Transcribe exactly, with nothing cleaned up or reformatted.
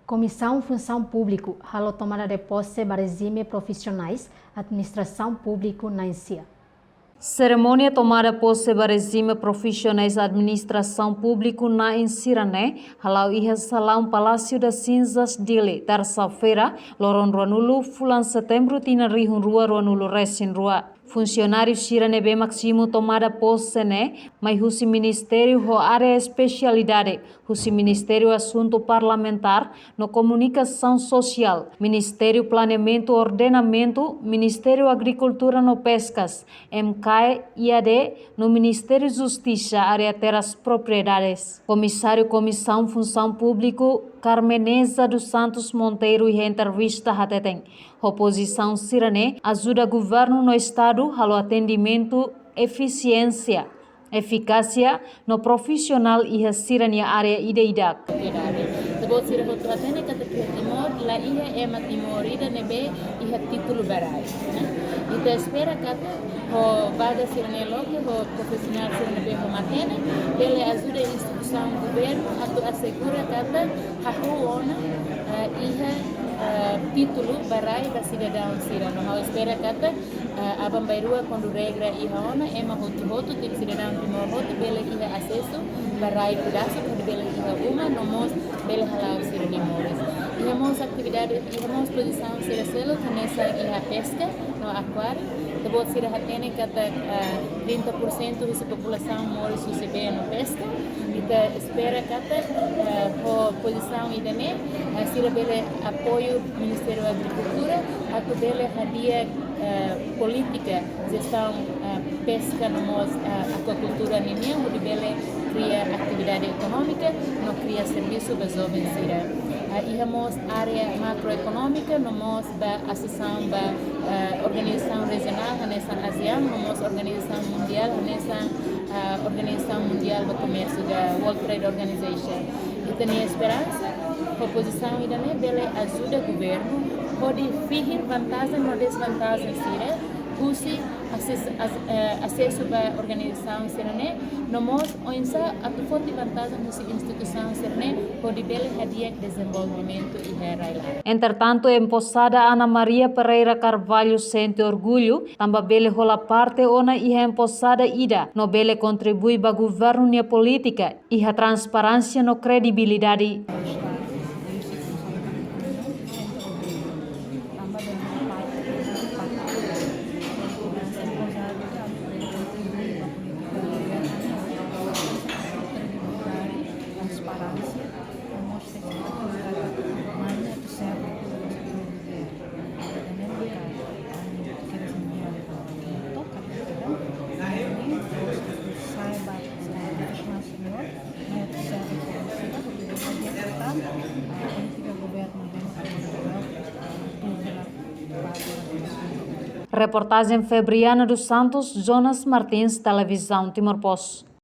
Komisaun Funsaun Públiku halo tomada de pose ba rejime profisionais administrasaun públiku na'in-sira. Serimónia tomada pose ba rejime profisionais administrasaun públiku na'in-sira ne'e hala'o iha salaun Palácio das Cinzas, Dili, tersa-feira, loron ruanulu fulan Setembru tinan rihun rua ruanulu resin rua. Funsionáriu sira ne'ebé mak simu tomada pose ne'e mai husi ministériu ho área espesialidade, husi Ministériu Asuntu Parlamentár no Komunikasaun Sosiál, Ministériu Planeamentu Ordenamentu, Ministériu Agrikultura no Peskas, M K E, I A D, no Ministériu Justisa, área terras propriedades. Komisáriu Komisaun Funsaun Públiku, Carmeneza dos Santos Monteiro, iha entrevista hateten, ho pozisaun sira-ne'e ajuda governu no Estadu halo atendimentu efisiénsia, efikásia no profisionál iha sira-nia área ida-idak. Ita-boot sira hotu hatene katak iha Timor la iha ema Timor ida ne'ebé iha títulu ba rai, ne'e? Ita espera katak ho vaga sira-ne'e loke, ho profisionál sira ne'ebé ho matenek, bele ajuda instituisaun governu atu asegura katak hahú ona, eh, iha, eh, títulu ba rai ba sidadaun sira. No ha'u espera katak, eh, aban-bainrua kuandu regra iha ona, ema hotu-hotu, ti-, sidadaun Timor hotu bele iha asesu ba rai pedasu, hodi bele iha uma, no mós bele hala'o sira-nia moris. Iha mós atividade, iha mós pozisaun sira seluk, hanesan iha peska no akuáriu. Ita-boot sira hatene katak, eh, trinta por cento husi populasaun moris husi bee no peska. Ita espera katak, eh, ho pozisaun ida-ne'e, eh, sira bele apoiu Ministériu Agrikultura atu bele hadi'a, eh, polítika jestaun, eh, peska no mós, eh, akuakultura ninian, hodi bele kria atividade ekonómika no kria servisu ba joven sira. Eh, iha mós área makroekonómika no mós ba asesaun ba, eh, organizasaun rejionál hanesan ASEAN, no mós organizasaun mundiál hanesan, eh, Organizasaun Mundiál ba Komérsiu, da World Trade Organization. Ita-nia esperansa, ho pozisaun ida-ne'e bele ajuda governu hodi fihir vantajen no desvantajen sira husi ases-, as-, eh, asesu ba organizasaun sira-ne'e, no mós oinsá atu foti vantajen husi instituisaun sira-ne'e hodi bele hadi'a dezenvolvimentu iha rai-laran. Entretantu, emposada Ana Maria Pereira Carvalho sente orgullu tanba bele hola parte ona iha emposada ida no bele kontribui ba governu nia polítika iha transparénsia no kredibilidade. Reportajen Febriana dos Santos, Jonas Martins, Televizaun Timor Post.